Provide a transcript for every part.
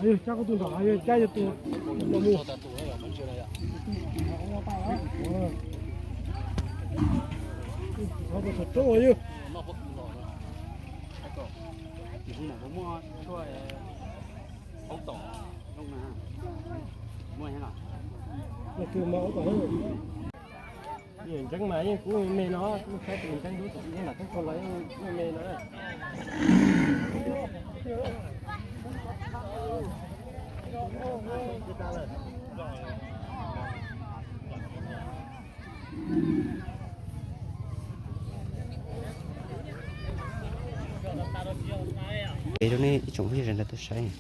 Cab koj tus nram hav, cab yog tus no mus. Txhob rau yog. Ntseeb mas yeej kuv me no, kuv saib tus ntseeb lub tom yeej lam teb tau los yeej me no. Rau nej ib tsoom phooj ywg sawv daws tau saib,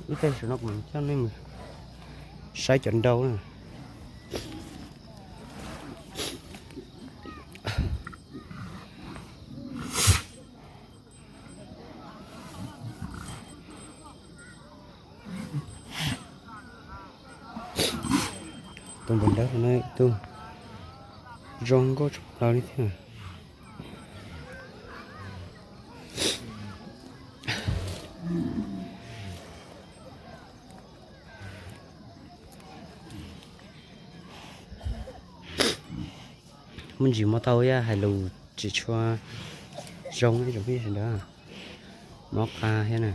ib pliag saum no kuv mam coj nej mus saib cov nrau na. Tus npam ntawd no ib tug zoo nkauj tshaj plaws li thiab. Muaj ntsis mob taub hau, hais lus tsis tshua zoo ib tsoom phooj ywg sawv daws, mob qa thiab na.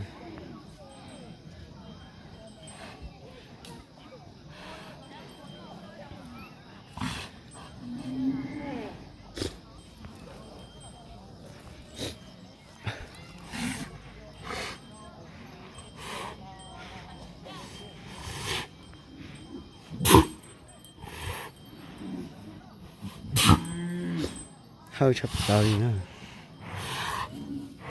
Hawj tshaj plaws li na.